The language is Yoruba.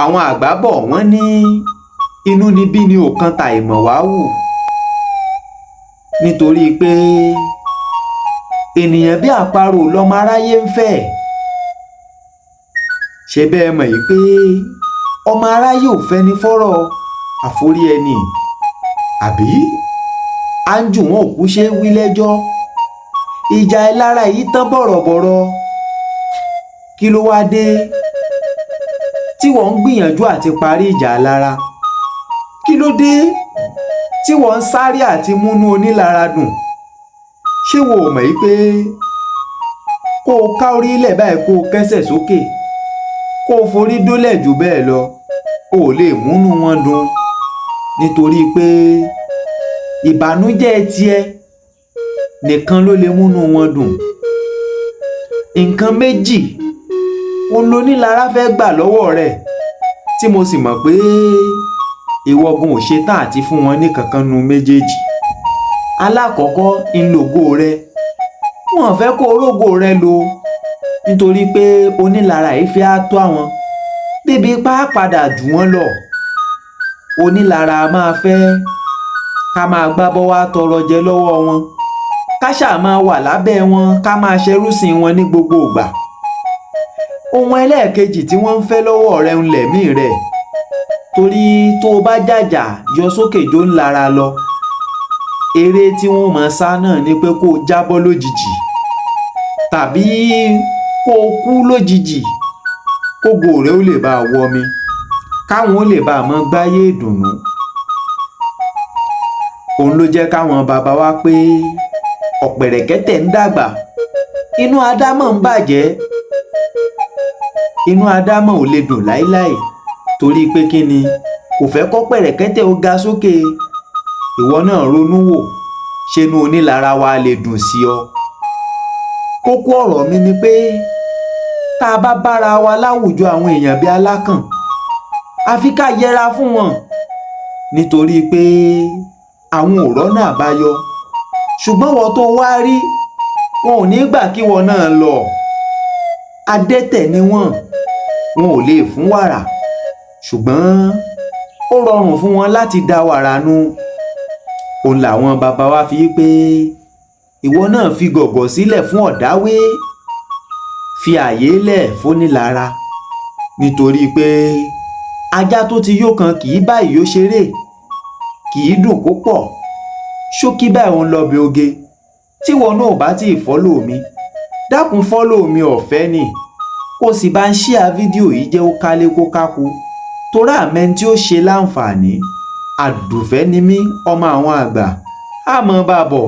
Àwọn àgbà bọ̀ wọ́n ní inúnibíni ò kan tàìmọ̀ wá wù, nítorí pé ènìyàn bí àparò lọmọ aráyé ń fẹ́. Ṣé bẹ́ẹ̀ mọ̀ yìí pé ọmọ aráyé ò fẹ́ ní fọ́rọ̀ àforí ẹni, àbí áńjù wọn ò kú ṣe é wí lẹ́jọ́. Ìjà ìlara yìí tán bọ̀rọ̀bọ̀rọ̀. Kí ló wá dé tí wọ́n ń gbìyànjú àti parí ìjà lára? Kí ló dé tí wọ́n ń sáré àti múnú onílara dùn? Ṣé wo ò mọ̀ yìí pé kó o ká orí lẹ̀ báyìí, kó o kẹ́sẹ̀ sókè, kó o forí dólẹ̀ jù bẹ́ẹ̀ lọ, o ò lè múnú wọn dùn, nítorí pé ìbànújẹ́ tiẹ̀ nìkan ló lè múnú wọn dùn. Nǹkan méjì òun lonílara fẹ́ gbà lọ́wọ́ rẹ̀, tí mo sì mọ̀ pé ìwọ gan ò ṣetán àti fún wọn ní kankan nu méjèèjì. Alákọ̀ọ́kọ́ ńlògo rẹ, wọn fẹ́ kó orógo rẹ lò, nítorí pé onílara yìí fẹ́ á tó àwọn débi ipá padà jù wọ́n lọ. Onílara máa fẹ́ ká máa gbábọ́ wá tọrọ jẹ lọ́wọ́ wọn, ká ṣáà máa wà lábẹ́ wọn, ká máa ṣẹrúsìn wọn ní gbogbo ìgbà. Ohun ẹlẹ́ẹ̀kejì tí wọ́n ń fẹ́ lọ́wọ́ rẹ ń lẹ̀mí rẹ̀, torí tó o bá jàjà yọ sókè jó ń lara lọ, eré tí wọ́n máa sá náà ni pé kó o jábọ́ lójijì tàbí kó o kú lójijì, kógo rẹ ó lè bá a wọ mi, káwọn ó lè bá a mọ gbáyé ìdùnnú. Òun ló jẹ́ káwọn bàbá wa pé ọ̀pẹ̀rẹ̀kẹ́tẹ̀ ń dàgbà, inú adámọ̀ ń bàjẹ́. Inú adámọ̀ ò lè dùn láíláì, torí pé kí ni? Kò fẹ́ kọ́ pẹ̀rẹ̀kẹ́tẹ̀ ó ga sókè. Ìwọ náà ronú wò, ṣé inú onílara wa lè dùn sí ọ? Kókó ọ̀rọ̀ mi ni pé tá a bá bára wa láwùjọ àwọn èèyàn bíi alákàn, àfi ká yẹra fún wọn, nítorí pé àwọn ò rọ́nà àbáyọ. Ṣùgbọ́n wọ́n tó wá rí wọn ò ní gbà kí wọn náà lọ. Adẹ́tẹ̀ ni wọ́n, wọn ò lè fún wàrà, ṣùgbọ́n ó rọrùn fún wọn láti da wàrà nu. Òun làwọn bàbá wa fi pé ìwọ náà fi gọ̀gọ̀ sílẹ̀ fún ọ̀dáwé, fi àyè lẹ̀ fónílara, nítorí pé ajá tó ti yó kan kì í bá ìyó ṣeré, kì í dùn kó pọ̀. Ṣókí báyìí òun lọ bí oge. Tíwọ náà ò bá tí ì follow mi, dákun follow mi, ọ̀fẹ́ ni. Kó sì bá ń share fídíò yìí, jẹ́ ó kálé kó kákó, torí àmẹ́ni tí ó ṣe láǹfààní. Àdùfẹ́ ni mí, ọmọ àwọn àgbà. Àmọ́ bá bọ̀.